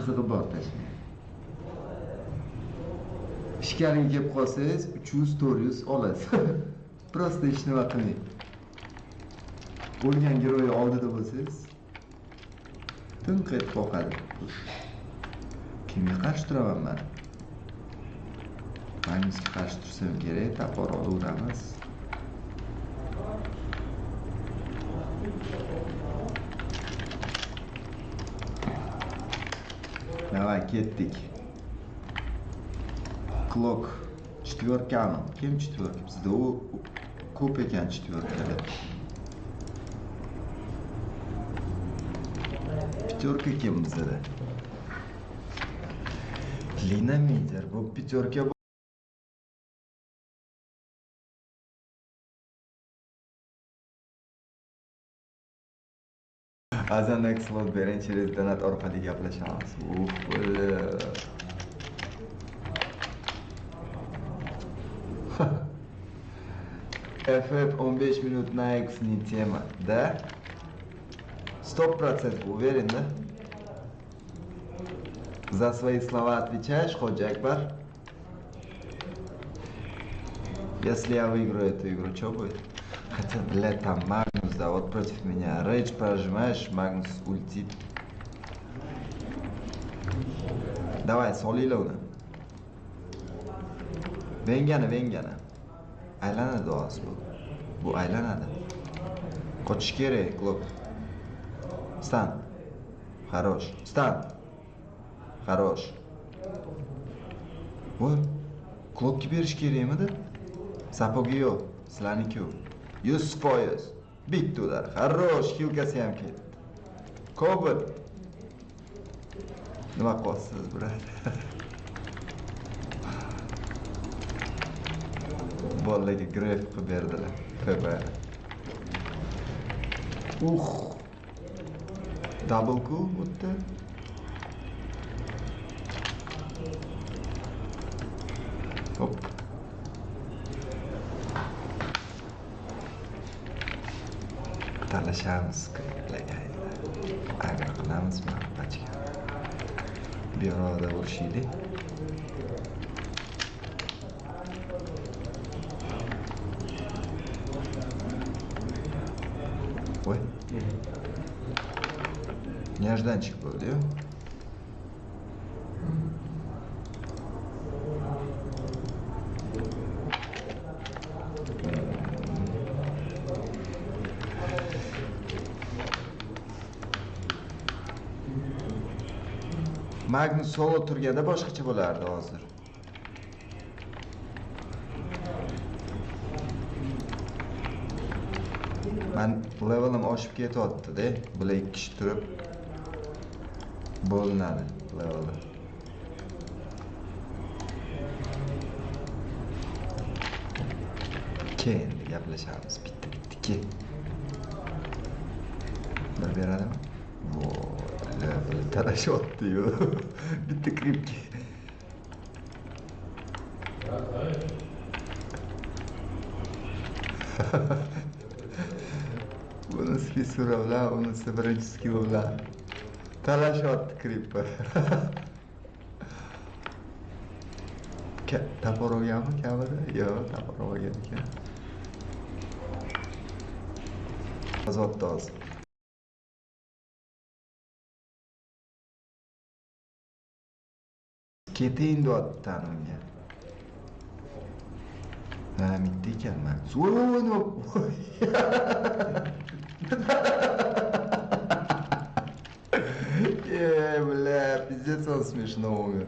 Qizig'i bor tashlang. Ishkariga kelib qolsangiz 300-400 olasiz. Просто hech nima qilmang. O'lgan giroy oldida bo'lsangiz, tinq etib qoqadi. Kimga qarshi turaman men? Magnusga qarshi tursam kerak, topor olaveramiz. Давай, ketdik. Klok четверкami? Kim четверка? Bizda u ko'p ekan четверкalar. Пятерка kim bizda? Lina Mider, bu пятерка. Azandak slot bering, через donat orqali gaplashamiz. Uf, бля. FF 15 минут на X не тема, да? 100% уверен, да? За свои слова отвечаешь, Ходжи Акбар? Если я выиграю эту игру, что будет? Хотя, блядь, там Магнус, да, вот против меня. Рейдж прожимаешь, Магнус ультит. Давай, solinglar uni. Vengani, vengani. Aylanadi hozir bu. Bu aylanadi. Qochish kerak, Klok. Stan. Хорош. Stan. Хорош. Voy, Klokka berish kerakmidi? Sapogi yo'q, sizlarniki u. 100%. Bitta udar. Хорош, xilkasi ham ketdi. Kobot. Nima qilyapsiz, брат? Bolalarga gref qilib berdilar. FB. Ux. Double ku o'tdi. Hop. Talashamiz kriplarga endi. Agar qilamiz mana pachka. Bu yoqda urishaylik. Voy. Нежданчик bo'ldi-yu. Magnus solo turganda boshqacha bo'lardi hozir. Man levelim oshib ketyapti-da. Bular ikki kishi turib bo'linadi leveli. Keyin gaplashamiz bitta-bitta ke. Bir beradimi? Voy, talashyapti-yu. Bitta kripki. Bunisi fissura bilan, unisi birinchi skill bilan. Talashyapti krippi. Topor olganmi kamida? Yo'q, topor olgan ekan. Yozyapti hozir. Keting deyapti unga. Ha, bitta ekan Magnus. Voy, voy, voy. Бля, пиздец, он смешно умер.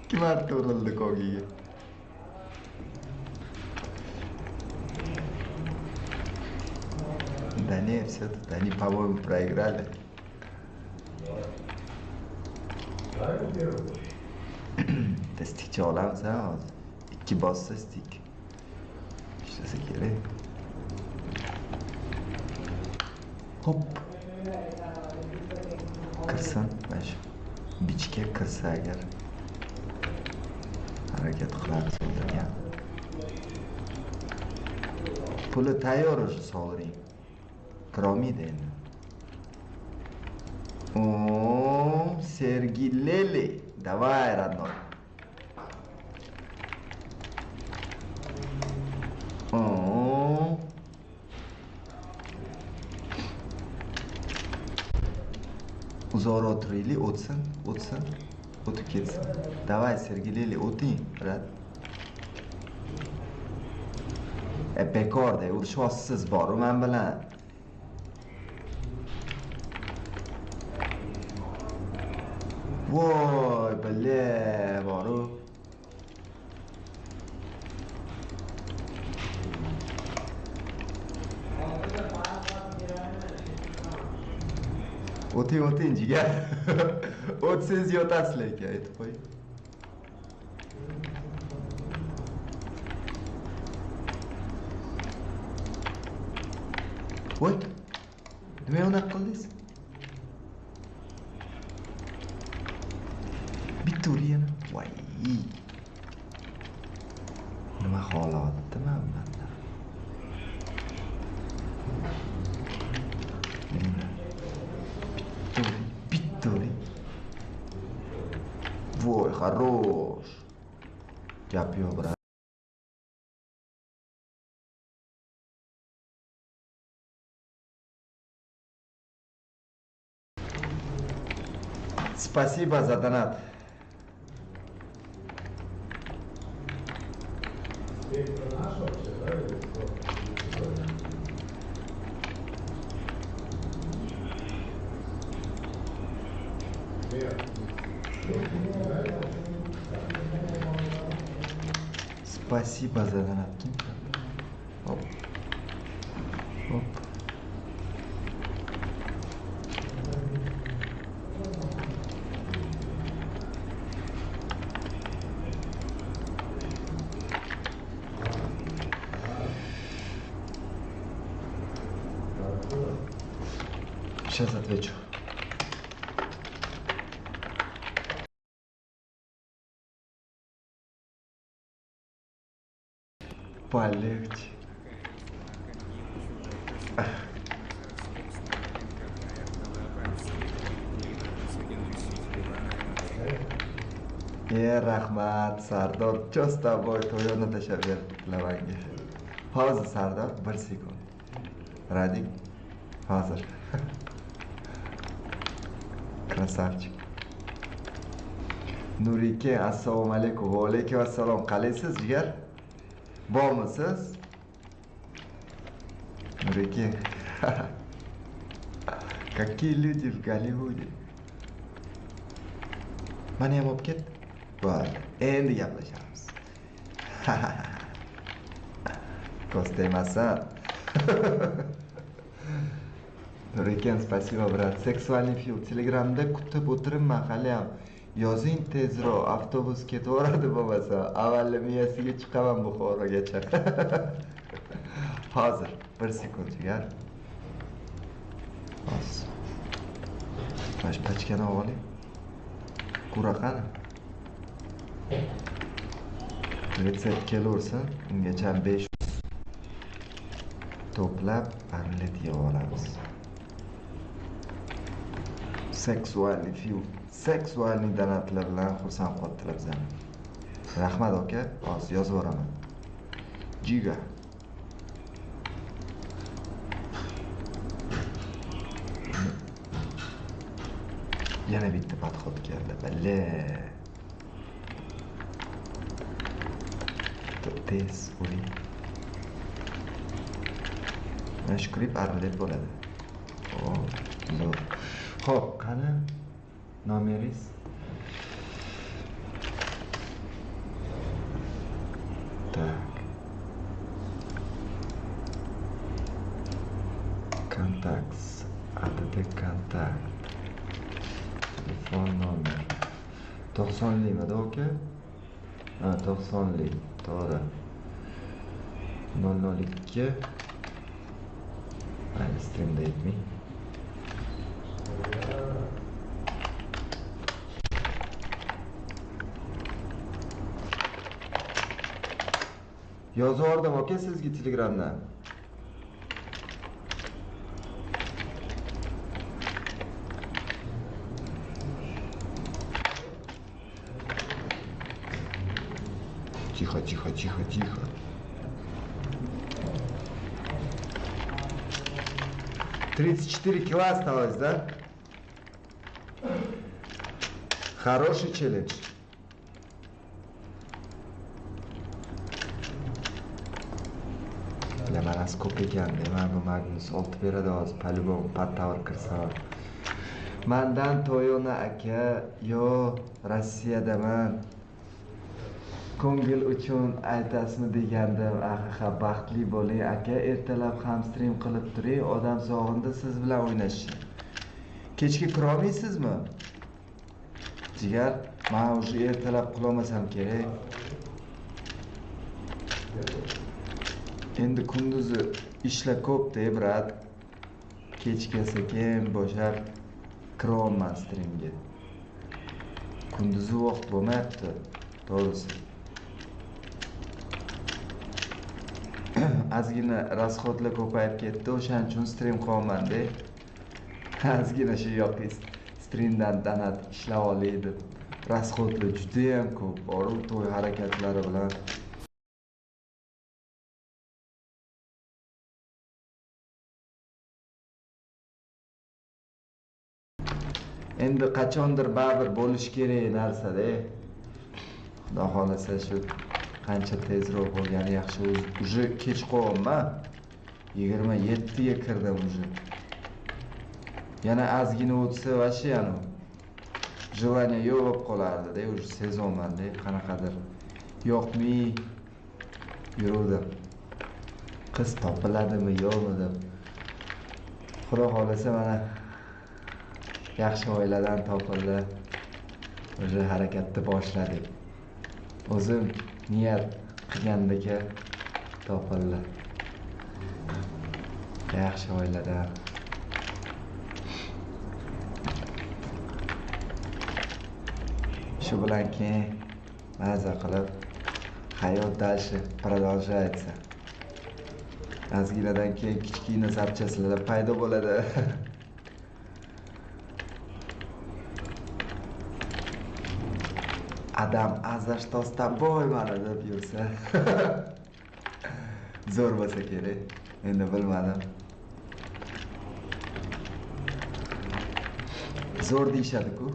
Ikki marta urildi kogiga. Да не, все тут они, по-моему, проиграли. Bitta stikcha olamiz ha hozir. Ikki bossa stik. Ishlasa kerak. Hop. Kirsin, mana shu bichga kirsa agar harakat qilamiz o'ldirgan. Puli tayyor o'sha sovring. Kirolmaydi endi. О, Сергей Лели. Давай, родной. О. Uzoq o'tiraylik, o'tsin, o'tsin, o'tib ketsin. Давай, Sergey Leli, o'ting, brat. Bekorda urushyapsiz boru men bilan. Voy, bile, boru. O'ting, o'ting, jigar. O'tsangiz yotasiz lekin, aytib qo'ying. Voy, nima unaqa qildingiz? Bitta uri yana. Voy. Nima holatda man bunda? Bitta uri, bitta uri. Voy, хорош. Gap yo'q, brat. Спасибо за донат. Спасибо за донат. Оп. Оп. Сейчас отвечу. Полегче. Rahmat, Sardor. Чё с тобой? To'yoni tashlab berdilar menga. Hozir Sardor, 1 sekund. Radik, hozir. Красавчик. Nurike, assalomu alaykum. Va alaykum assalom. Qalaysiz, jigar? Bormisiz? Nurike. Какие люди в Голливуде. Mani ham olib ket. Bo'ldi. Endi gaplashamiz. Ko'z tegmasin. Nuriken, спасибо, брат. Сексуальный фил. Telegramda kutib o'tiribman haliyam. Yozing tezroq, avtobus ketaveradi bo'lmasa. Avval miyasiga chiqaman Buxorogacha. Hozir, 1 sekund jigar. Hozir. Mana shu pachkani oling. Qura qani? Retsept kelaversin, ungacha 500 to'plab arlet yeb olamiz. Seksualniy fil, seksualniy donatlar bilan xursand qoldilar bizani. Rahmat aka, hozir yozib yuboraman. Jiga. Yana bitta podxod keldi. Bale. Tez uring. Mana shu klip arlet bo'ladi. O, zo'r. Xo'p, qani nomeringiz? Так. Contacts, add kontakt. Telefon nomer. 90limidi aka? Ha, 90lik, to'g'ri. 002. Mayli, streamda aytmang. Yozib yubordim aka sizga Telegramdan. Тихо, тихо, тихо, тихо. 34 кило осталось, да? Хороший челлендж. Bilaman, ko'p ekan, man bu Magnus 6 beradi hozir, по-любому подтавр kirsa. Mandan Toyona aka, yo Rossiyadaman. Ko'ngil uchun aytasizmi degandim. Ahaha, baxtli bo'ling aka, ertalab ham stream qilib turing, odam sog'indi siz bilan o'ynashni. Kechki kira olmaysizmi? Jigar, men уже ertalab qilolmasam kerak. Endi kunduzi ishlar ko'p-da, brat. Kechga sekin bo'shab kiryapman streamga. Kunduzi vaqt bo'lmayapti, to'g'risi. Ozgina rasxodlar ko'payib ketdi, o'shaning uchun stream qilyapman-da. Ozgina shu yoqqa streamdan donat ishlab olay deb. Rasxodlar juda ham ko'p, boru to'y harakatlari bilan. Endi qachondir baribir bo'lish kerak narsa-da. Xudo xolasa shu qancha tezroq bo'lgani yaxshi. Уже kech qolyapman. 27 ga kirdim уже. Yana ozgina o'tsa vashi yana желание yo'q bo'lib qolardi-da, уже sezonman-da, qanaqadir yoqmay yuruvdim. Qiz topiladimi, yo'qmi deb. Xudo xolasa mana yaxshi oiladan topildi. Уже harakatni boshladik. O'zim niyat qilgandek topildi. Yaxshi oiladan. Shu bilan keyin maza qilib hayot дальше продолжается. Ozginadan keyin kichkina zapchaslar paydo bo'ladi. Adam a за что с тобой mana deb yursa zo'r bo'lsa kerak. Endi bilmadim. Zo'r deyishadi-ku.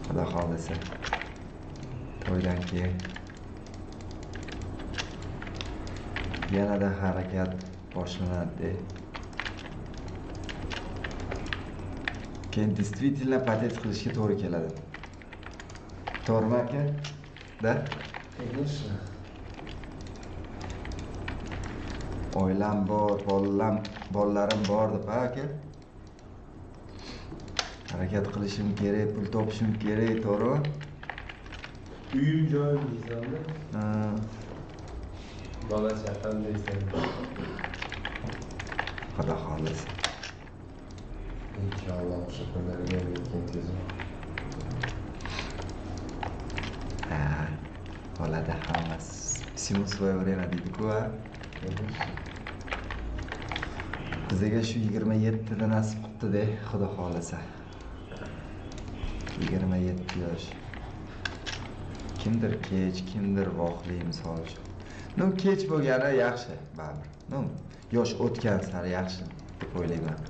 Xudo xohlasa to'ydan keyin yanada harakat boshlanadi. Keyin действительно patent qilishga to'g'ri keladi. To'g'rimi aka? Da? Конечно. Oilam bor, bolalarim bor deb aka. Harakat qilishim kerak, pul topishim kerak, to'g'rimi? Uyim joyim deysanmi? Ha. Bola chaqam deysan. Xudo xohlasa. Inshaalloh o'sha kunlarga lekin tezroq. Ha, bo'ladi hammasi. Всему свое время deydi-ku, ha? Bizga shu 27 da nasib qilibdi-da, Xudo xohlasa. 27 yosh. Kimdir kech, kimdir voqli misol uchun. No, kech bo'lgani yaxshi, baribir. No, yosh o'tgan sari yaxshi deb o'ylayman.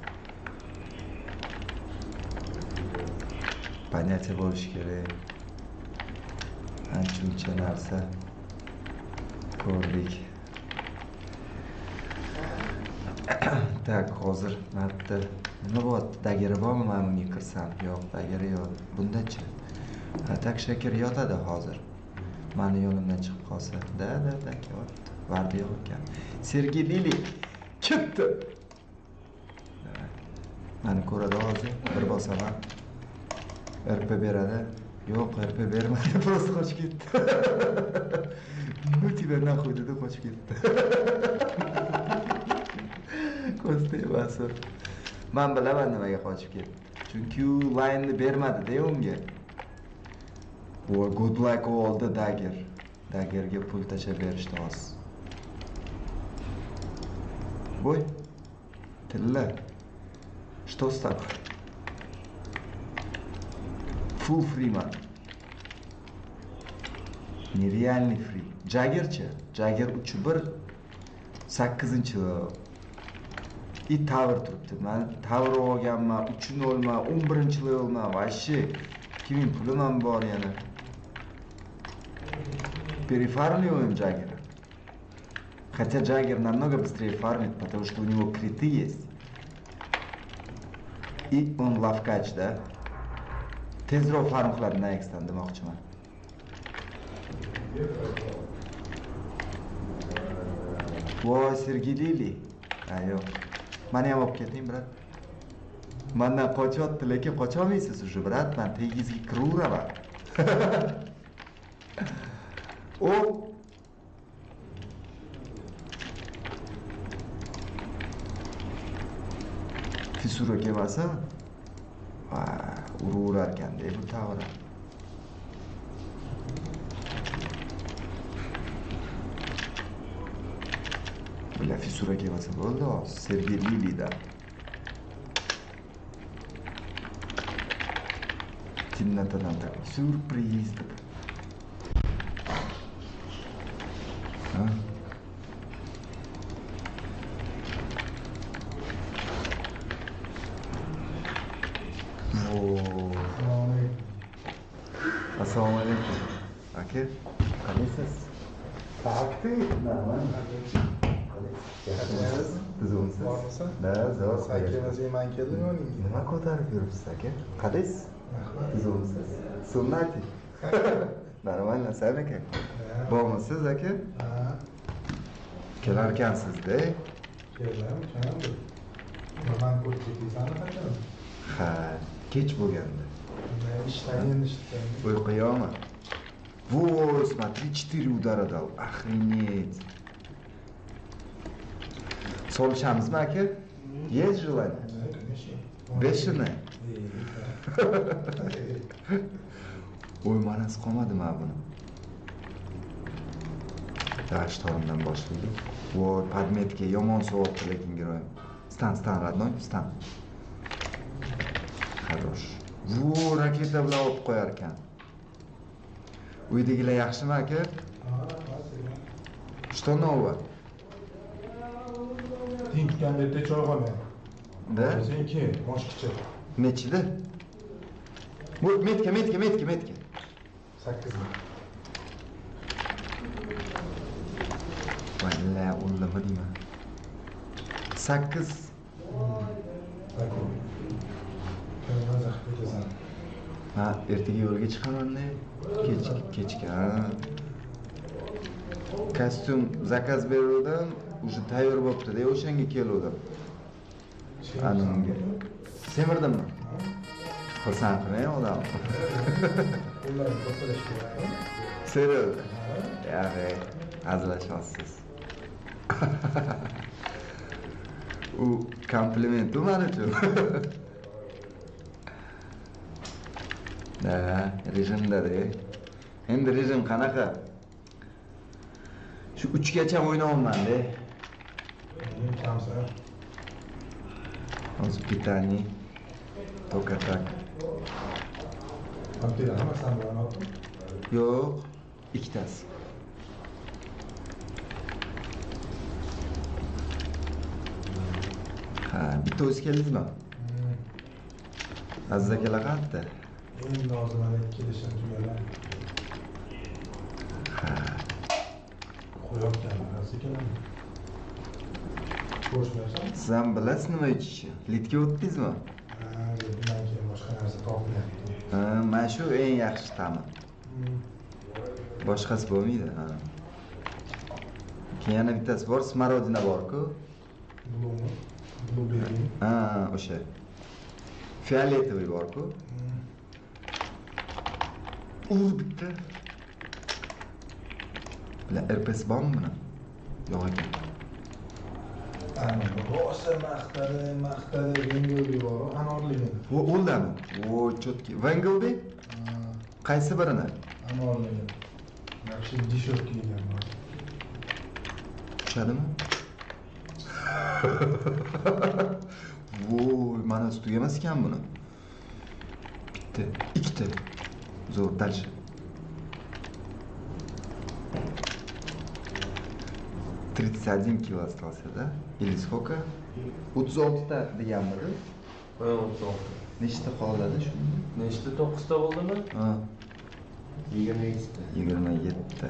Понятие bo'lishi kerak. Ancha-muncha narsa ko'rdik. Tak, hozir marta nima bo'lyapti? Dageri bormi? Men bunga kirsam? Yo'q, dageri yo'q. Bundachi? Tak, Shakir yotadi hozir. Meni yo'limdan chiqib qolsa. Da, kelyapti. Vardi yo'q ekan. Sergey Lili ketdi. Meni ko'radi hozir. Bir bosaman. RP beradi. Yo'q, RP bermadi. Просто qochib ketdi. Ну тебя нахуй dedi, qochib ketdi. Ko'z tegmasin. Men bilaman nimaga qochib ketdi. Chunki u line-ni bermadi-da unga. Voy, good luck oldi Dagger. Daggerga pul tashlab berishdi hozir. Voy. Tilla. Что с тобой? Full free man. Нереальный фри. Jaggerchi? Jagger 3-1 8-level. И tower turibdi. Men tower olganman, 3-0 man, 11-levelman, вообще 2000 pulim ham bor yana. Перефармливаем Джаггера. Хотя Джаггер намного быстрее фармит, потому что у него криты есть. И он лавкач, да? Tezroq farm qiladi Nax'dan demoqchiman. Voy, Sergey Lili. Ha, yo'q. Meni ham olib keting, brat. Mendan qochyapti, lekin qocha olmaysiz уже, brat. Men tegizga kiraveraman. O Fissura kelmasa, va uraverar ekanda bu tower. Бля, fissura kelmasa bo'ldi, Sergey Lili'da. Темнотаdan такой сюрприз deb. Ha? Assalomu alaykum. Aka, qalaysiz? Takti. Nima? Yaxshimisiz? Tuzukmisiz? Bormisan? Da, zo'r. Sakkiz man keldim yoningga. Nima ko'tarib yuribsiz aka? Qalaysiz? Rahmat. Tuzukmisiz? Sunnati. Нормально, сами как? Bormisiz aka? Ha, Kelarkansiz-da. keldim, keldim. Man ko'rib ketdingizmi qachon? Ha, kech bo'lgandi. Ishdan endi ishdan. Uyqu yo'qmi? Во, смотри, 4 удара дал. Охренеть. Solishamizmi aka? Есть желание? Да, конечно. Бешеное? Oy, manasi qolmadi mana buni. Dash torimdan boshlaylik. Voy, podmetga yomon sovuqdi lekin giroyim. Stan, stan, родной, stan. Хорош. Vo, raketa bilan olib qo'yar ekan. Uydagilar yaxshimi aka? Что нового? Tinchgan yerda choyxona. Да? Senki, moshkichi. Nechida? Bu metka, metka, metka, metka. 8. Valla, o'ldimi deyman. 8. Такой. Maza qilib ketasan. Ha, ertaga yo'lga chiqaman-da. Kech, kechga. Ha. Kostyum zakaz beruvdim, уже tayyor bo'libdi-da, o'shanga keluvdim. Anunga. Semirdimmi? Xursand qilmang odam. Qo'llaring to'xtalish kerak. Seryoz. Yo'q, hazillashyapsiz. U kompliment u men uchun. Da, rejimda-da. Endi rejim qanaqa? Shu 3 gacha o'ynayapman-da. Kamsan. Hozir pitani. Только так. Olib san bilan oldim. Yo'q, ikkitasi. Ha, bitta o'zi keldingizmi? Aziz akalar qayerda? Endi hozir mana kelishim tugadi. Ha, Qo'yayotgan narsa ekan. Ko'rishmayapsan? siz ham bilasiz nima ichishni. Litga o'tdingizmi? Ha, bundan keyin boshqa narsa topmayapti. Ha, mana shu eng yaxshi ta'mi. Boshqasi bo'lmaydi, ha. Keyin yana bittasi bor, smorodina bor-ku. Bluemi? Blueberry. Ha, o'sha. Fioletoviy bor-ku. U bitta. Bilan RPS bormi buni? Yo'q ekan. Ana rosa maqtadi, maqtadi, Vengelbi bor, anorligini. Bu o'ldami? O, cho'tki. Vengelbi? Qaysi birini? Anorligini. Вообще дешевка ekan bu. Tushadimi? Voy, mana tugamas ekan buni. Bitta, ikkita. Zo'r, дальше. 31 кило остался, да? Или сколько? 36 ta deganmidi? Ha, 36. Nechta qoladi shunda? Nechta? 9 ta bo'ldimi? Ha. 27 ta. 27 ta.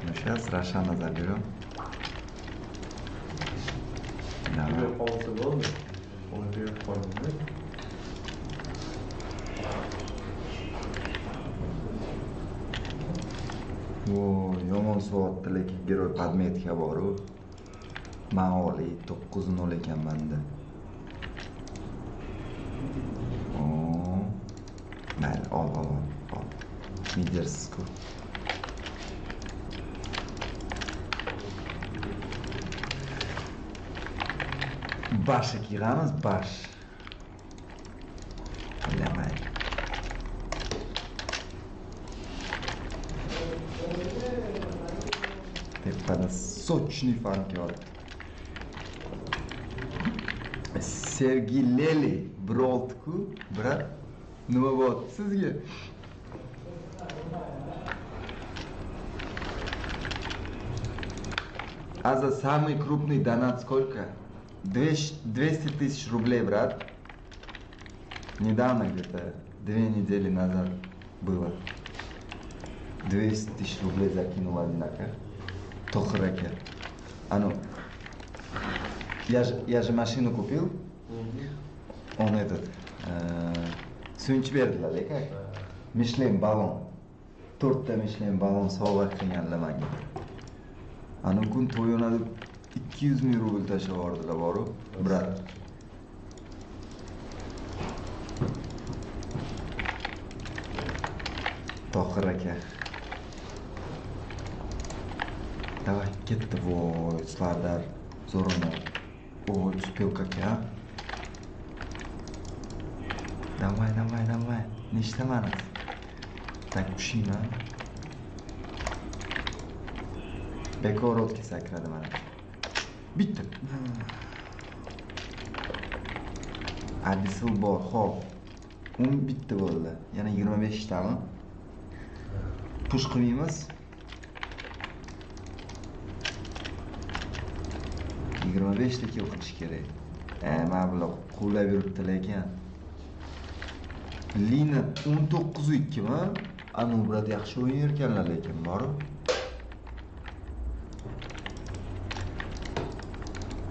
Ну, сейчас Рошана заберем. Давай. Qolsa bo'ldi. Uni berib qo'ydim. Voy, yomon soatdi, lekin герой подметка bor-u. Man oliy 9-0 ekan menda. Oo. Mayli, ol, ol, ol. Midersiz-ku. Bash yig'amiz, bash. Bilamay. Tepada сочный farm kelyapti. Sergey Leli 1.6-ku, brat. Nima bo'lyapti sizga? А за самый крупный донат сколько? 200 тысяч рублей, брат. Недавно где-то, 2 недели назад было. 200 тысяч рублей закинул один aka. Tohir aka. А ну, я же машину купил. Он этот, suyunchi berdilar aka. Michelin balon. 4 ta Michelin balon sovg'a qilganlar menga. Ana kun to'yona deb 200 ming rubl tashlab yubordilar boru, brat. Tohir aka. Давай, ketdi. Voy, Slardar zo'r o'ynadi. Voy, успел как я. Давай, давай, давай. Nechta mana? Так, ushlayman. Bekor o'tga sakradi mana. Bitta. Abyssal bor, xo'p. 11 ta bo'ldi. Yana 25 tami? Push qilmaymiz. 25 ta kill qilish kerak. Mana bular quvlab yuribdi lekin. Lina 19.2 mi? Anu brat yaxshi o'ynayar ekanlar lekin, borib.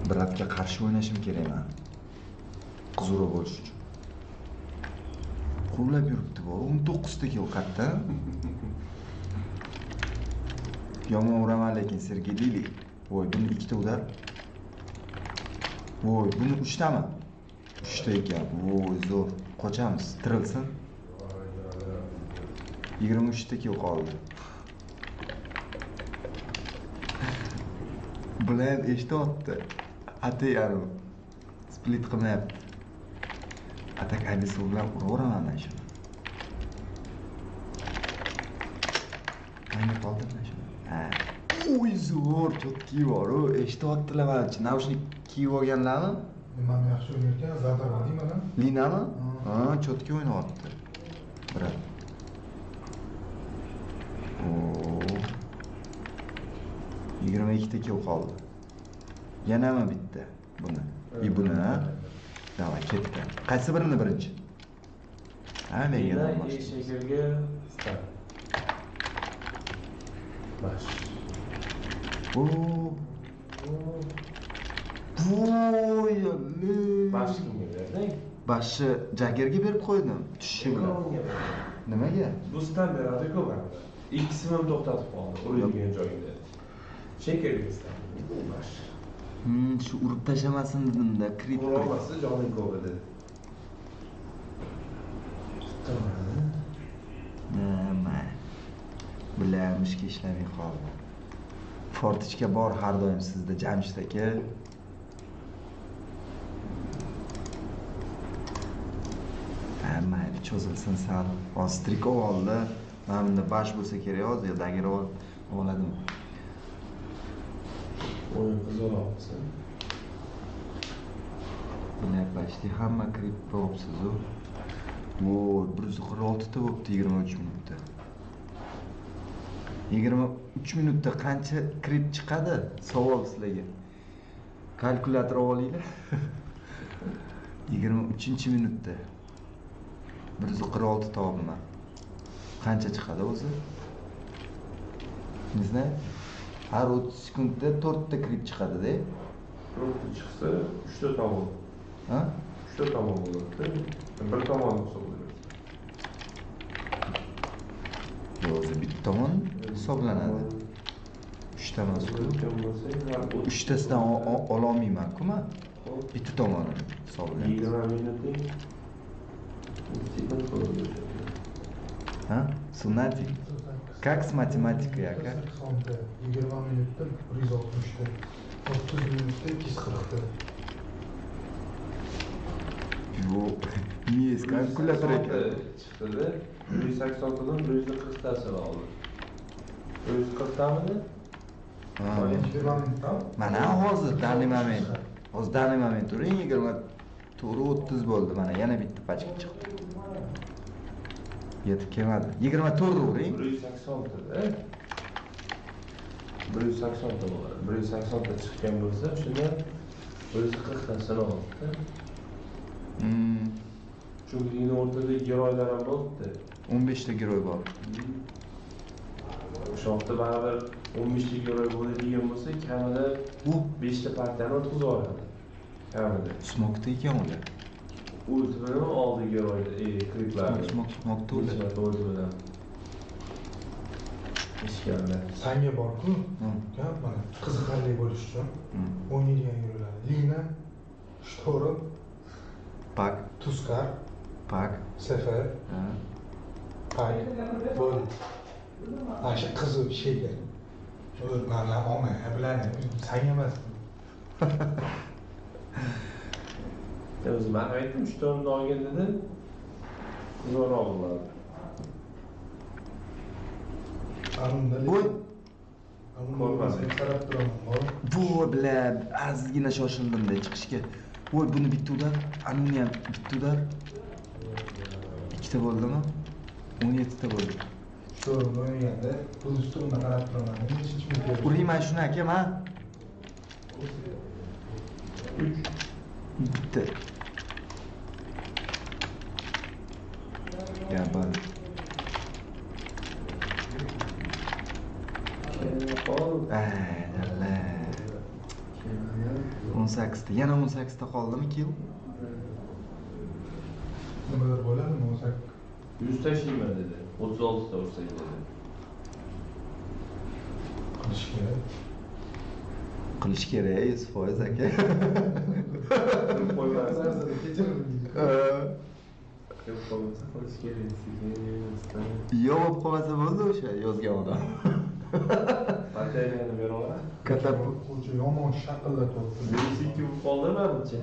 Bratga qarshi o'ynashim kerak men. Qiziqroq bo'lish uchun. Quvlab yuribdi bor. 19 ta kill qayerda? Yomon uraman lekin Sergey Lili. Voy, buni 2 ta udar. Voy, buni 3 tami? 3 ta ekan. Voy, zo'r. Qochamiz, tirilsin. 23 ta kill qoldi. Bular ham eshityapti. Atay anu split qilmayapti. Atak Abyssal bilan uraveraman men shuni. Manga qoldirma shuni. Ha. Uy, zo'r, cho'tki bor-u, eshityaptilar manimcha. Naushnik kiyib olganlarmi? Nimani yaxshi o'ynayotgan? Zadar deyman-a? Linami? Ha, cho'tki o'ynayapti. Brat. Oo. 22 ta kill qoldi. Yanami bitta buni? I buni, ha? Davay, ketdi. Qaysi birini birinchi? Ha, menga shakarga star. Bash. O. Voy, Bash kimga berding? Bashni Jaggerga berib qo'ydim. Tushishi bilan. Nimaga? Bu star beradi-ku baribir. Ikkisini ham to'xtatib qoldi, uradigan joyida. Shakerga star. Bash. Shu urib tashlamasin dedim-da, krip. Urolmasa joning ko'p edi. Nima? Bilamishki ishlamay qoldi. Fortichka bor har doim sizda, Jamshid aka. Ha, mayli, cho'zilsin sal. Hozir trikov oldi. Mana bunda bash bo'lsa kerak hozir, yo dagger oladimi? O'yin qiziqroq bo'lsa. Buni почти hamma krip bo'libsiz-u. Voy, 146 ta bo'libdi 23 minutda. 23 minutda qancha kirib chiqadi? Savol sizlarga. Kalkulyator olinglar. 23-minutda 146 topibman. Qancha chiqadi o'zi? Не знаю. Har 30 sekundda 4 ta kirib chiqadi-da. 4 ta chiqsa, 3 ta tomon. Ha? 3 ta tomon bo'ladi. Bir tomon hisoblanadi. Yo'q, o'zi bitta tomon hisoblanadi. 3 ta emas-ku. 3 tasidan ola olmayman-ku men. Bitta tomoni hisoblanadi. 20 minutning sekund bo'ladi. Ha? Sunnati. Как с математикой, aka? 20 minutda 160 ta, 30 minutda 240 ta. Yo'q, miyasi kalkulyator ekan. Chiqdi-da, 180 tadan 140 tasini oldi. 140 tamidi? Mana hozir данный момент. Hozir данный момент turing 24:30 bo'ldi, mana yana bitta pachka chiqdi. Yetib kelmadi. 24 uring. 180 ta-da. 180 ta bo'ladi. 180 ta chiqqan bo'lsa, shunda 140 tasini oldi. Chunki endi o'rtada giroylar ham bo'ldi. 15 ta giroy bor. O'sha vaqtda baribir 15 ta giroy bo'ladigan bo'lsa, kamida 5 ta partiyani o'tkazib yuboradi. Kamida. Smokda ekan ular. O'zi bilan oldi giroyni, kliplarni. Smokda ular. O'zi bilan. Ishganlar. Sanga bor-ku. Mana qiziqarli bo'lish uchun o'ynaydigan giroylar. Lina, Shtorm, Pak, Tuskar, Pak, Sefer, Pak, bo'ldi. Mana shu qiziq sheker. Mana olma, bilan sanga emas. O'zi men aytdim, Shtormni olgan dedi, zo'rroq bo'ladi. Voy. Ko'rmadim. Qarab turaman, bor. Bu bilan ozgina shoshildim-da chiqishga. Voy, buni bitta udar, anuni ham bitta udar. Ikkita bo'ldimi? 17 ta bo'ldi. Shtorm o'ynaganda pul ustimda qarab turaman. Nechinchi minut? Urayman shuni aka, men. 3 bitta. Ya bor. Dalla. 18 ta, yana 18 ta qoldimi kill? Nimalar bo'ladimi 18? 100 tashlayman dedi. 36 ta ursak dedi. Qilish kerak. Qilish kerak 100% aka. Qo'ymasa kechirim. Yo'q, qo'ymasa qilish kerak sekin. Yo'q bo'lib qolmasa bo'ldi o'sha yozgan odam. Batareyani bera oladi. Katapult qo'lcha yomon shaqillatyapti. Minus 2 bo'lib qoldi manimcha.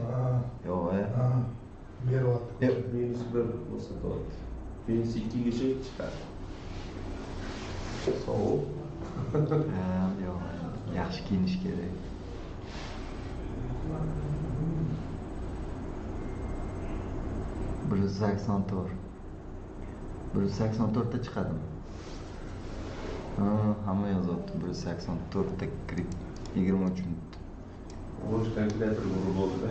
Yo'q, ha. Beryapti. Minus 1 ko'rsatyapti. Minus 2 gacha chiqadi. Sovuq. Ha, yo'q. Yaxshi kiyinish kerak. 184. 184 ta chiqadimi? Ha, hamma yozyapti. 184 ta kirib 23 minut. Bo'sh kalkulyator urib bo'ldi.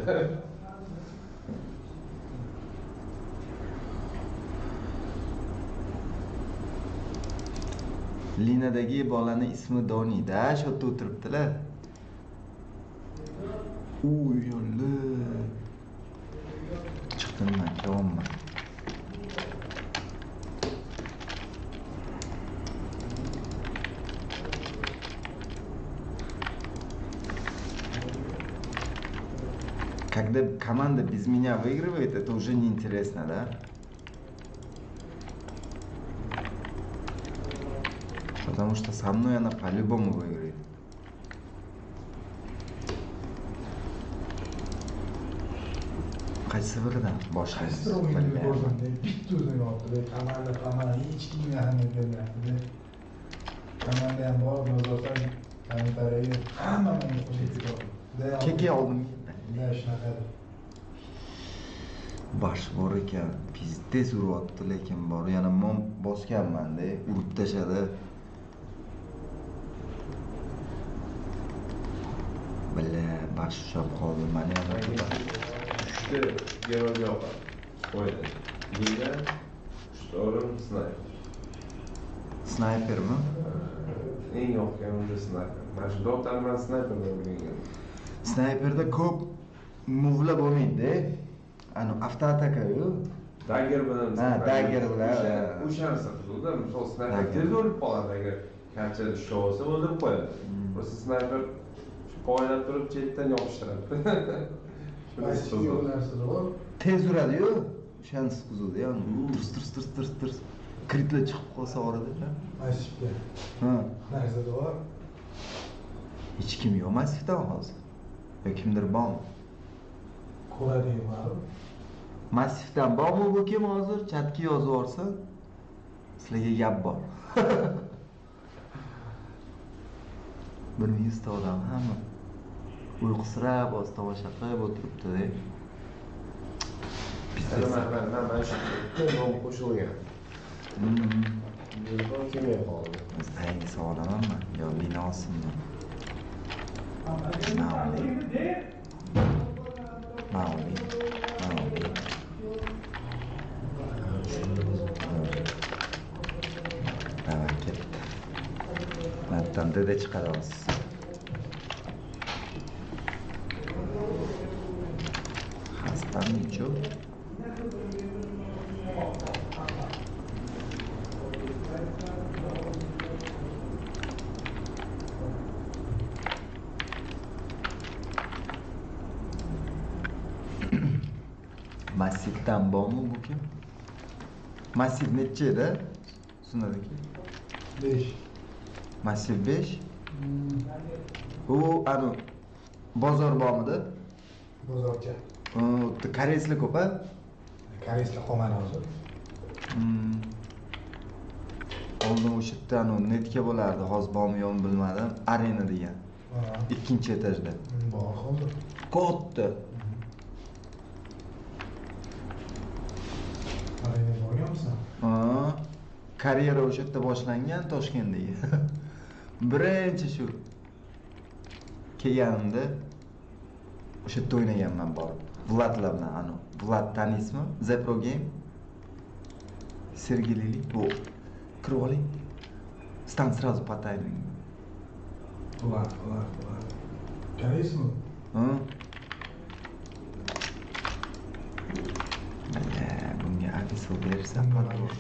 Linadagi bolani ismi Doni-da, shu yerda o'tiribdilar. Uy, yo'lli. Chiqdim men, kelyapman. Когда команда без меня выигрывает, это уже неинтересно, да? Потому что со мной она по-любому выиграет. Qaysi biridan boshlaymiz? Qaysi o'yinni ko'rsamda bitta o'zini yopdi, komanda komanda hech kimga ahamiyat bermayapti. Komanda ham bor, yozasang, kommentariyaga hamma menga qo'shib. Keke oldim. Ya shunaqa. Bosh bor ekan, pizdez uryapti, lekin bor. Yana mom bosganman-da, urib tashladi. Бля, bosh ushlab qoldi, mani ham. Uchta герой yoqadi. O'yda. Lina, Shtorm, Snayper. Snaypermi? Eng yoqqan o'sha snayper. Mana shu Dotani man snayperdan o'rgangan. Snayperda ko'p muvla bo'lmaydi-da. Ani avtoataka-yu. Dagger bilan. Ha, dagger bilan. O'sha narsa qiziqda, misol snayper tez o'lib qoladi agar kamchilik ushlab olsa o'ldirib qo'yadi. O'sha snayper poylab turib chetdan yopishtiradi. Shunisi narsa bor. Tez uradi-yu, o'shanisi qiziqda, ya'ni turs turs turs turs turs kritlar chiqib qolsa orada. Massivga. Ha, narsa bor. Hech kim yo'q massivdan hozir. Yo kimdir bormi? Ko'radi bor. Massivdan bormi bu kim hozir? Chatga yozib yuborsa, sizlarga gap bor. 1100 ta odam hamma uyqusirab, oz tomosha qilib o'tiribdi-da. Mana shu nom qo'shilgan. Telefon kelmay qoldi. O'zi olamanmi yo Lina olsinmi? Maoli. Maoli. Tamam, ketdi. Matdan dede chiqaramiz. Hastam necho? Massivdan bormi bu kim? Massiv necha edi? Sunadiki? 5. Massiv 5. U anu bozor bormidi? Bozorcha. U koreyslar ko'p a? Koreyslar qolmadi hozir. Oldin o'sha yerda anu netga bo'lardi, hozir bormi yo'qmi bilmadim. Arena degan. Ikkinchi etajda. Bor hozir. Katta. Arena borganmisan? Ha. Karyera o'sha yerda boshlangan Toshkentdagi. Birinchi shu kelganimda o'sha yerda o'ynaganman borib. Vladlar bilan anu. Vlad taniysizmi? Zepro Game. Sergelili. Bu kirib oling. Stan сразу по таймингу. Vlad, Vlad, Vlad. Taniysizmi? Ha. Bля, bunga abiso bersa подвох.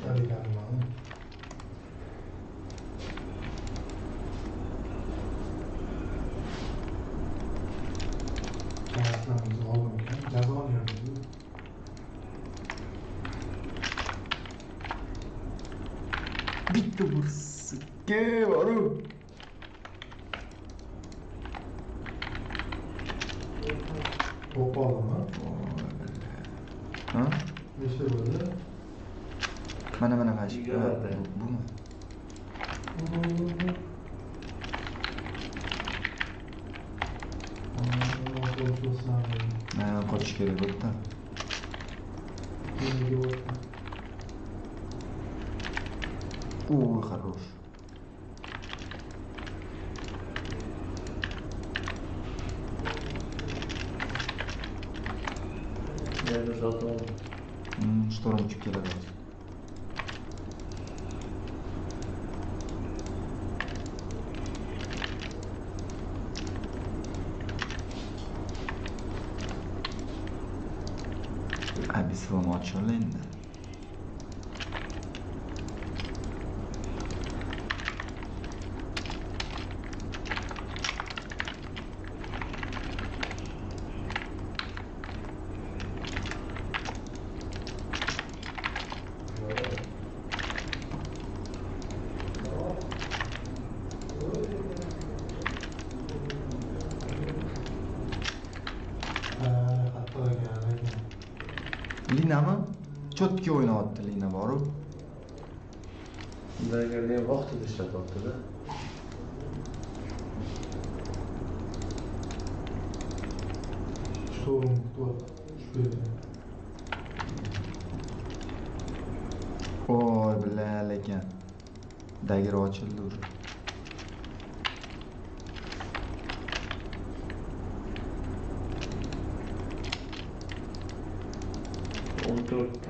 Bitta bursiga boru. To'p oldimi? Ha? Nechta bo'ldi? Mana mana shu. Bumi? Ha, qochish kerak bu yerdan. Ой, хорош. Я зато. Шторм uchib keladi hozir. Abisalom ochildi endi. Linami? Cho'tga o'ynayapti Lina borib. Daggerni ham vaqtida ishlatyapti-da. Shtorm kutib. Oy, bля, lekin dagger ochildi уже. 14.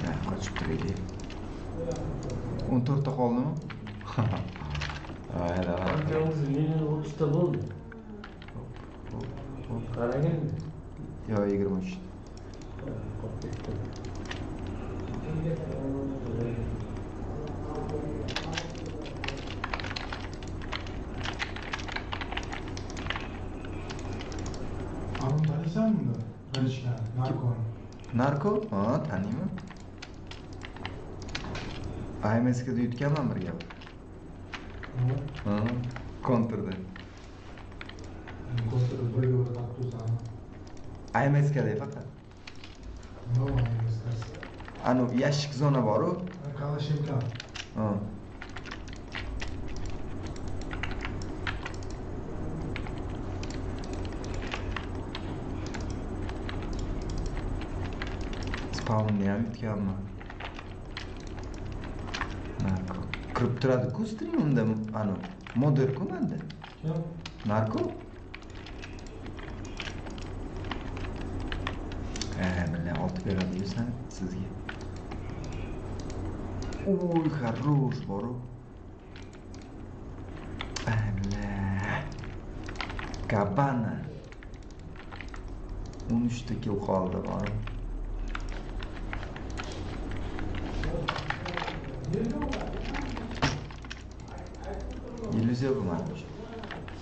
Ha, qochib turaylik. 14 ta qoldimi? Давай, давай. Qancha o'zi meni 30 ta bo'ldi. Qaragan. Yo, 23. Qolib ketdi. Anam taniysanmi uni? Qilishgan, narkoni. Narko? Ha, taniyman. AMS'ga yutganman bir gap. Ha, kontrda. Kontrda birga o'ynab tursan. AMS'ga faqat. No, AMS'da. Anu yashik zona bor-u. Kalashenka. Ha. Spawnni ham yutganman. Narko. Kirib turadi-ku streamimda, anu moder-ku menda. Kim? Narko. Бля, olti beradi-yu san sizga. Uy, хорош, boru. Бля. Kabana. 13 ta kill qoldi, boru. Illyuziya bu manimcha.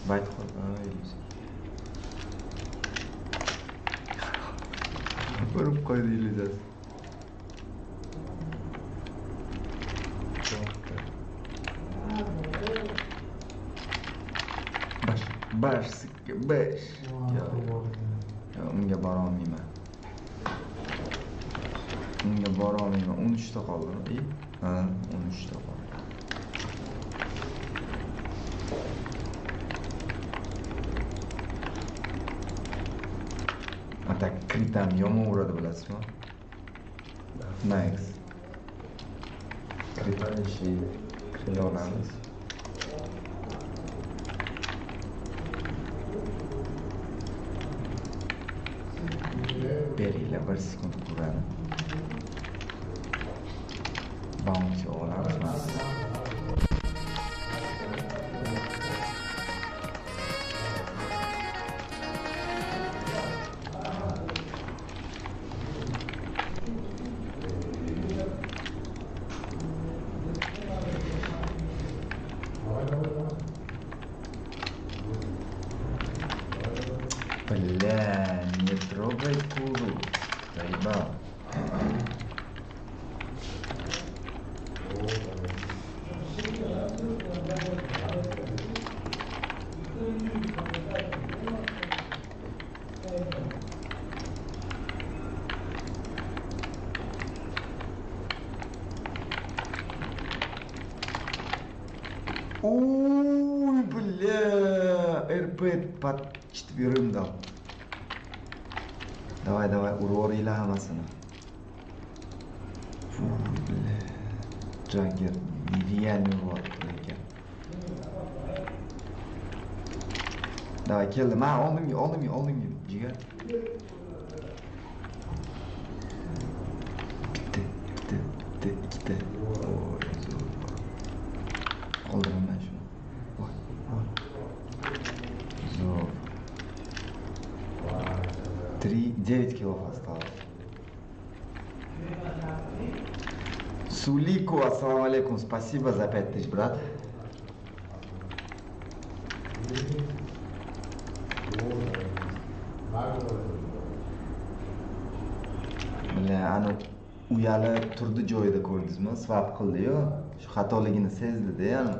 Bayt qo'yib, illyuziya. Urib qo'ydi illyuziyasi. Bash, bash, sikka, bash. Yo, unga bora olmayman. Unga bora olmayman. 13 ta qoldimi? Ha, 13 ta qoldi. Ata kritam yomon uradi bilasizmi? Nice. Kritam ishlaydi. Krit olamiz. Beringlar bir sekund ko'radi. Bounty olamiz mana. Бля, не трогай куру. Заебал. Ой, бля, РП под четверым дал. Давай, давай, urvoringlar hammasini. Фу, бля. Jagger нереально uryapti ekan. Давай, keldi. Men oldimga, oldimga, oldimga, jigar. Bitta, bitta, bitta, ikkita. Oy, zo'r. Qoldiraman shuni. Voy, voy. Zo'r. 3, 9 килов осталось. Сулику, ассаламу алейкум, спасибо за 5000, брат. Бля, anu uyalib turdi joyida ko'rdingizmi? Swap qildi-yu, shu xatoligini sezdi-da, ya'ni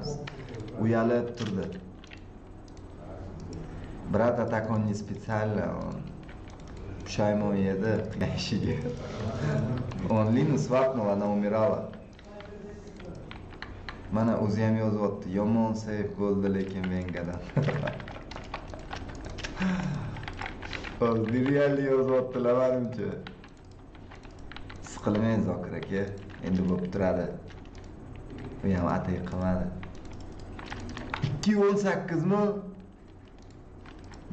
uyalib turdi. Брат, а так он не специально, он pushaymon yedi qilgan ishiga. Он Linu swapnul, она умирала. Mana o'zi ham yozyapti. Yomon save bo'ldi lekin Vengadan. Hozir real yozyaptilar manimcha. Siqilmang Zokir aka, endi bo'lib turadi. U ham atay qilmadi. 2.18 mi?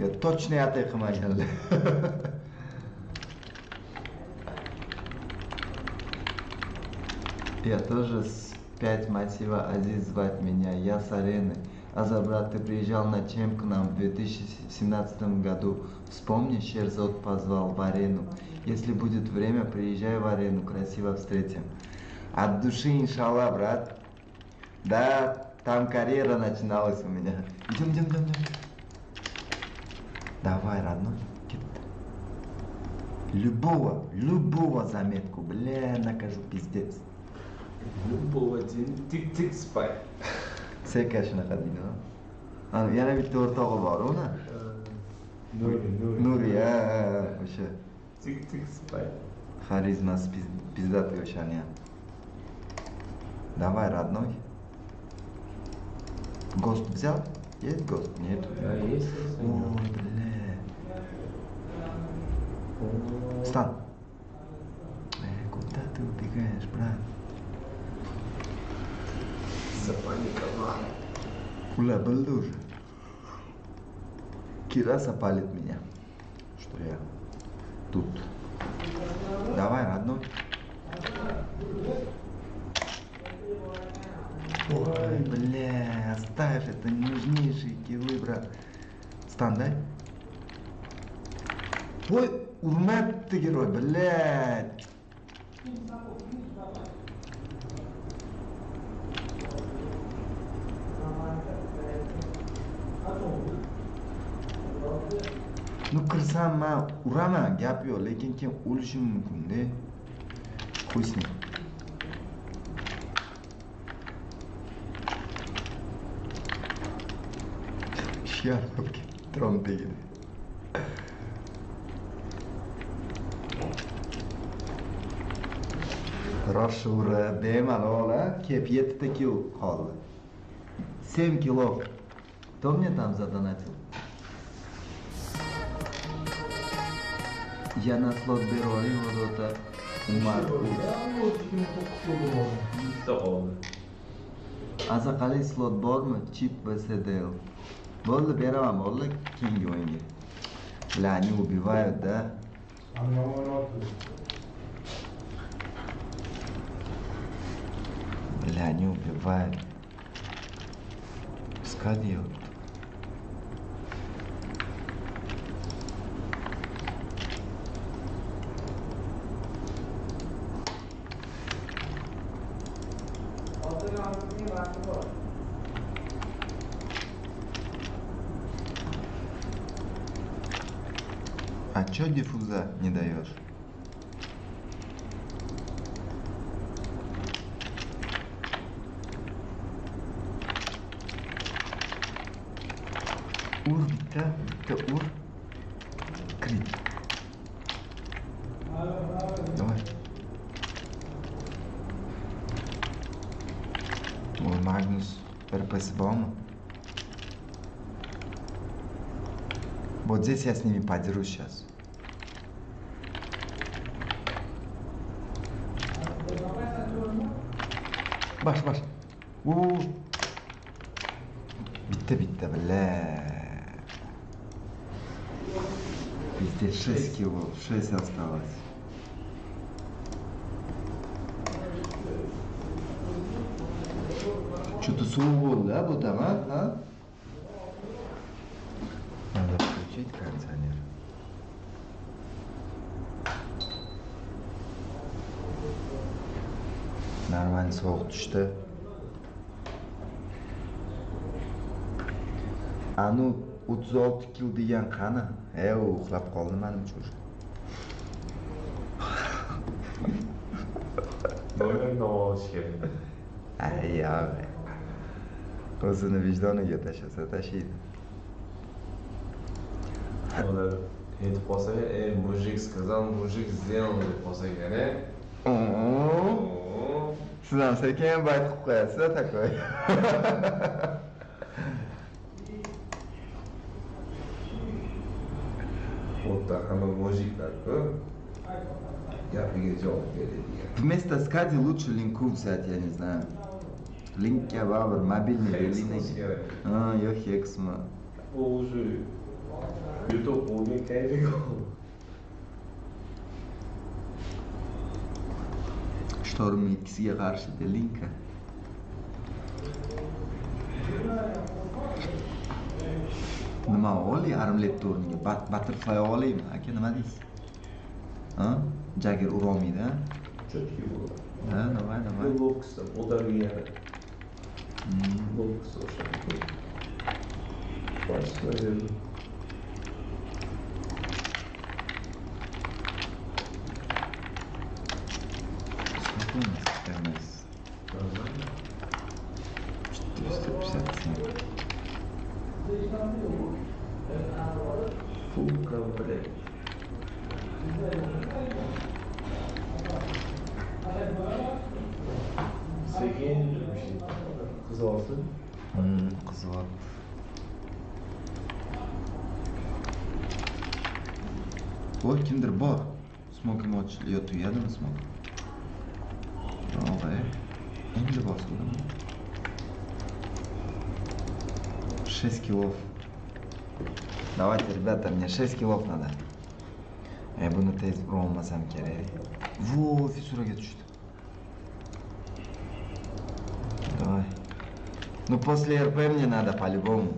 Yo, точно atay qilmaganlar. Я тоже с 5 мотива Азиз звать меня, я с арены. Азар, брат, ты приезжал на чем к нам в 2017 году? Вспомни, Шерзод позвал в арену. Если будет время, приезжай в арену, красиво встретим. От души, иншалла, брат. Да, там карьера начиналась у меня. Идем, идем, идем, идем. Давай, родной. Любого, любого заметку, бля, накажу, пиздец. Любого tik-tik spy. Seka shunaqa deydi. Ana yana bitta o'rtog'i bor uni. Nuri, Nuri. Nuri, ha, o'sha. Tik-tik spy. Xarizmasi пиздатый o'shani ham. Давай, родной. ГОСТ взял? Есть ГОСТ? Нет. Да, есть, есть. Ой, бля. Встань. Куда ты убегаешь, брат? Запаниковал. Ular bildi уже. Кираса палит меня, что я тут. Давай, родной. Ой, бля, оставь, это нужнейшие киллы, брат. Стан, дай. Ой, urmabdi герой, блядь. Ну, kirsam man uraman, gap yo'q, lekin keyin o'lishim mumkin-da. Хуй с ним. Shiyar bo'lib ketdi, tron tagida. Rosh urib, bemalol, a? Kelib 7 ta kilo qoldi. 7 кило. Кто мне там задонатил? Yana slot berib oling, Umar. Bitta qoldi. Aza qalay slot bormi? Chip va CDL. Bo'ldi, beraman, bo'ldi keyingi o'yinga. Бля, они убивают, да? Бля, они убивают. Пускай делают. А чё диффуза не даешь? Ur bitta, bitta ur. Крит. Давай. Ой, Магнус, РПС bormi? Вот здесь я с ними подерусь сейчас. Баш, баш. У. Bitta, bitta, бля. Пиздец, 6 кило, 6 осталось. Что-то sovuq bo'ldi, а, bu там, а? Надо включить кондиционер. Нормально sovuq tushdi. Anu 36 kil degan qani? E, u uxlab qoldi menimcha уже. Doim dam olish kerak. Ay, yo'q. O'zini vijdoniga tashlasa tashlaydi. Ular aytib qolsa, "Ey, мужик сказал, мужик сделал" deb qolsa kerak. Siz ham sekin bayt qilib qo'yasiz, такой. O'ta hamma мужик lar-ku. Gapiga javob beradigan. Вместо скади лучше линку взять, я не знаю. Linkka baribir мобильный Hex линк. kerak. Ha, yo Hexmi. U уже Yutuq bo'lgan kayfiga. Shtorm ikkisiga qarshi Delinka. Nima ol, yarim lepta o'rniga Butterfly olaymi aka, nima deysiz? Ha? Jagger urolmaydi, ha? Cho'tki bo'ladi. Ha, давай, давай. Ловкость, udarga yana. Ловкость o'xshaydi. Boshlaydi. Сколько у нас МС? 457. Full комплект. Sekin qizyapti. Qizyapti. Voy, kimdir bor. Smoking ochildi yo tugadimi smok? Yo'q, endi bosildimi? 6 килов. Давайте, ребята, мне 6 килов надо. Buni tez urolmasam kerak. Vo, fissuraga tushdi. Давай. Ну, после РП мне надо по-любому.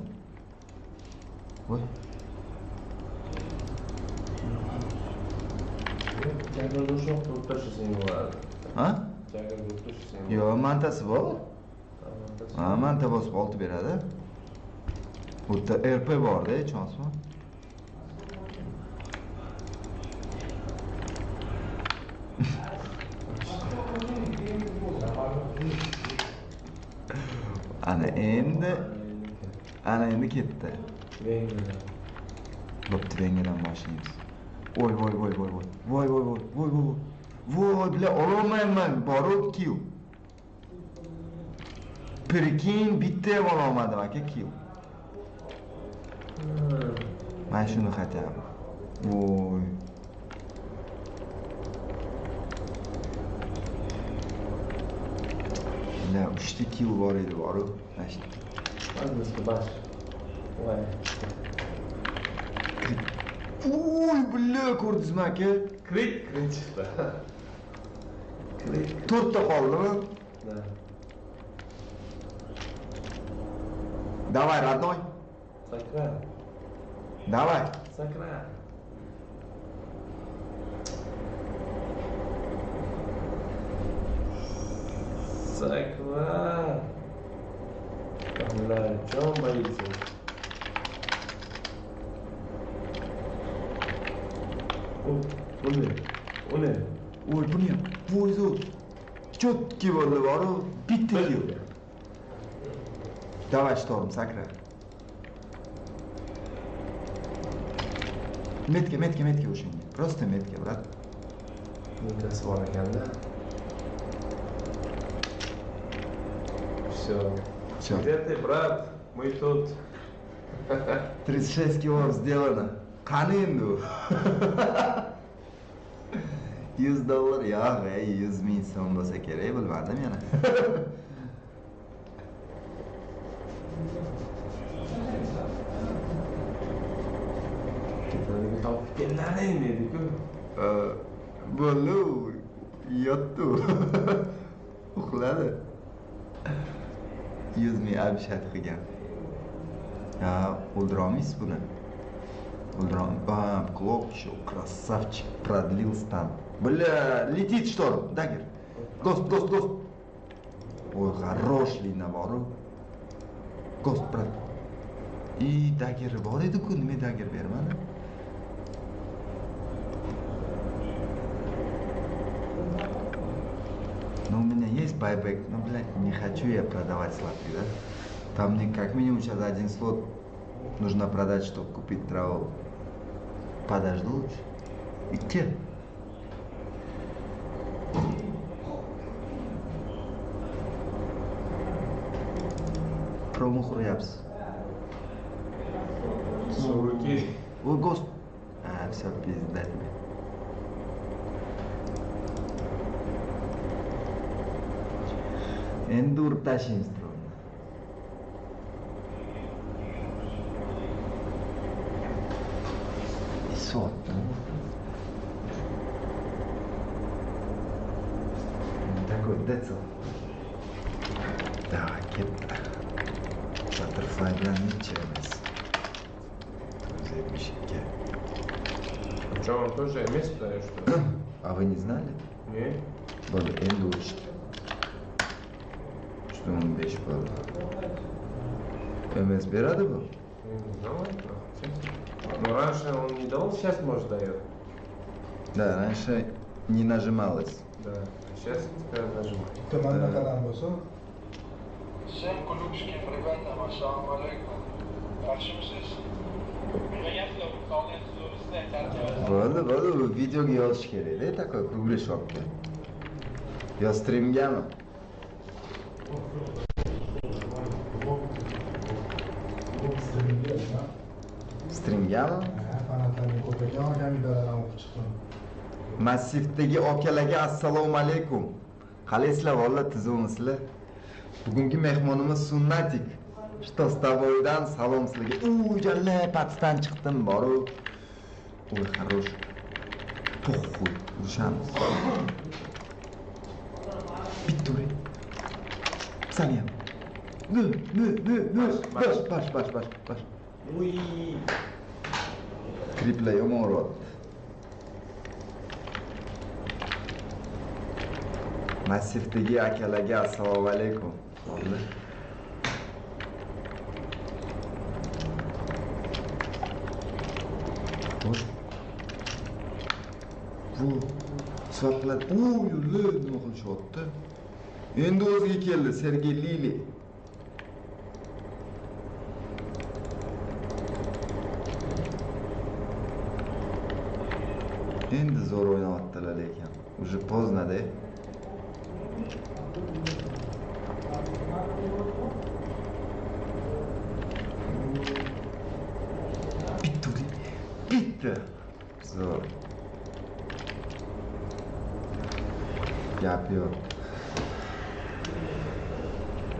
Ой. А? Yo'q, mantasi bor. Ha, manta bosib 6 beradi. Bu yerda RP bor-da, ishonsmi? Ana endi ketdi. Bo'pti, Vengerdan boshlaymiz. Voy voy voy voy voy. Voy voy voy voy voy. Voy, бля, ololmayman, borib kill. Прикинь, bitta ham ololmadim aka kill. Mana shuni хотя бы. Voy. Бля, 3 ta kill bor edi, borib. Mana shu. Voy. Voy, бля, ko'rdingizmi aka? Krit chiqdi. Krit. 4 ta qoldimi? Да. Давай, родной. Sakra. Давай. Sakra. Sakra. Бля, чё он боится? Uni. Voy, buni ham. Voy, zo'r. Cho'tki bo'ldi boru, bitta kill. Давай, Шторм, sakra. Метка, метка, метка o'shanga. Просто метка, брат. Меткasi bor ekanda. Всё. Всё. Где ты, брат? Мы тут. 36 килов сделано. Qani endi u? $100 yo'q, 100 ming so'm bo'lsa kerak, bilmadim yana. Ketadiga topib kellaring dedi-ku. Bo'ldi, yotdi. Uxladi. 100 ming abshat qilgan. Ya, o'ldira olmaysiz buni. Бам, Клоп еще, красавчик, продлил стан. Бля, летит Шторм, дагер. Гост, гост, гост. Ой, хорош ли наоборот. Гост, брат. И dagger bor edi-ku, nima dagger bermadi? Ну, у меня есть байбек, но, блядь, не хочу я продавать слоты, да? Там мне как минимум сейчас один слот нужно продать, чтобы купить траву. Подожду лучше. Идти. Промух уряпс. Суки. Ой, гост. А, все, пизда тебе. Endi urib tashlaymiz dronni. Децл. Давай, ketdi. Butterfly bilan necha emas? 472. Что, он тоже МС дает, что ли? А вы не знали? Не. Bo'ldi, endi o'chdi. 315 bo'ldi. MS beradi bu? Я не знал этого, честно. Но раньше он не давал, сейчас, может, дает. Да, раньше не нажималось. Да, а сейчас теперь нажимает. Bitta mandan qadam bo'lsa, Всем кулубским ребятам assalomu alaykum. Yaxshimisiz? Nima gaplar? Sog'liq. Bo'ldi, bo'ldi, bu videoga yozish kerak-da, такой кругляшокka. Yo strimgami? Strimga, ha? Strimgami? Ha, fanatlarning ko'p ekan, kommentariyalarni o'qib chiqdim. Massivdagi akalarga assalomu alaykum. Qalaysizlar, valla tuzukmisizlar? Bugungi mehmonimiz Sunnatik. Что с тобой-dan salom sizlarga. U jalla patsdan chiqdim boru. Oy, хорош. Похуй, urushamiz. Bitta uray. Sani ham. Ne, ne, ne, ne. Bash, bash, bash, bash, bash. Uy. Kriplar yomon uryapti. Massivdagi akalarga assalomu alaykum. Bo'ldi. Xo'sh. Bu swap qiladi. U yo'li nima qilishyapti? Endi o'ziga keldi Sergey Lili. Endi zo'r o'ynayaptilar lekin. Уже поздно, да? Bitta uring. Bitta. Zo'r. Gap yo'q.